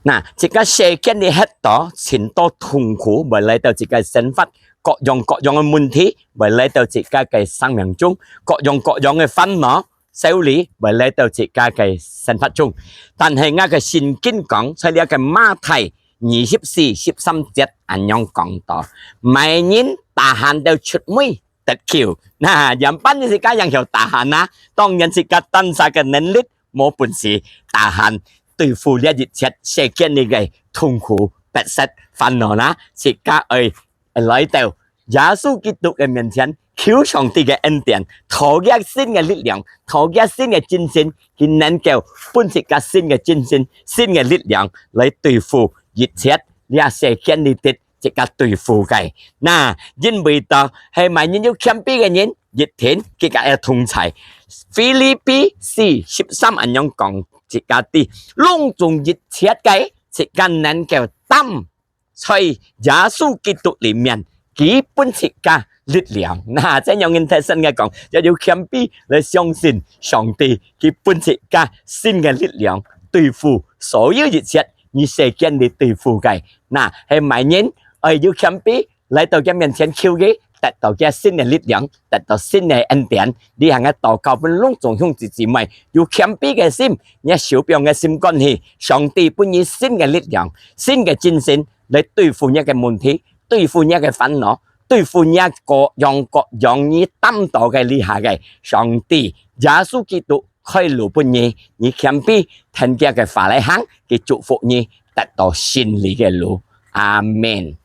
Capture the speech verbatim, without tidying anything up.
那，自家世間裡歇到，盡多痛苦會來到自家生活，各樣各樣个問題會來到自家个生命中，各樣各樣个煩惱、愁慮會來到自家个生活中。但係𠊎个聖經講，在這个馬太二十四十三節恁樣講到：每人tahan到出尾得救。那，仰般自家正曉tahan啊？當然自家單儕个能力無本事tahan對付這一切世間裡个痛苦、逼迫、煩惱啦。自家愛來到耶穌基督个面前，求上帝个恩典，討佢新个力量，討佢新个精神，佢能夠分自家新个精神、新个力量來對付一切這世間裡底自家對付个。那，因為到係每人有謙卑个人，一定佢个愛同在。腓立比四十三恁樣講自家知，攏總一切个自家能夠擔 在耶穌基督裡面，佢分自家力量。那，這樣人大聲个講，要有謙卑來相信上帝，佢分自家新个力量，對付所有一切你世間裡對付个。那，係每人愛有謙卑，來到佢面前求佢，得到佢新个力量，得到新个恩典。這下个禱告分攏總兄弟姊妹有謙卑个心，你手放个心肝去，上帝分你新个力量、新个精神， 來對付若个問題，對付若个煩惱，對付若各樣各樣你擔到个這下个。上帝耶穌基督開路分你，你謙卑，聽佢个話來行，佢祝福你，得到勝利个路。阿們。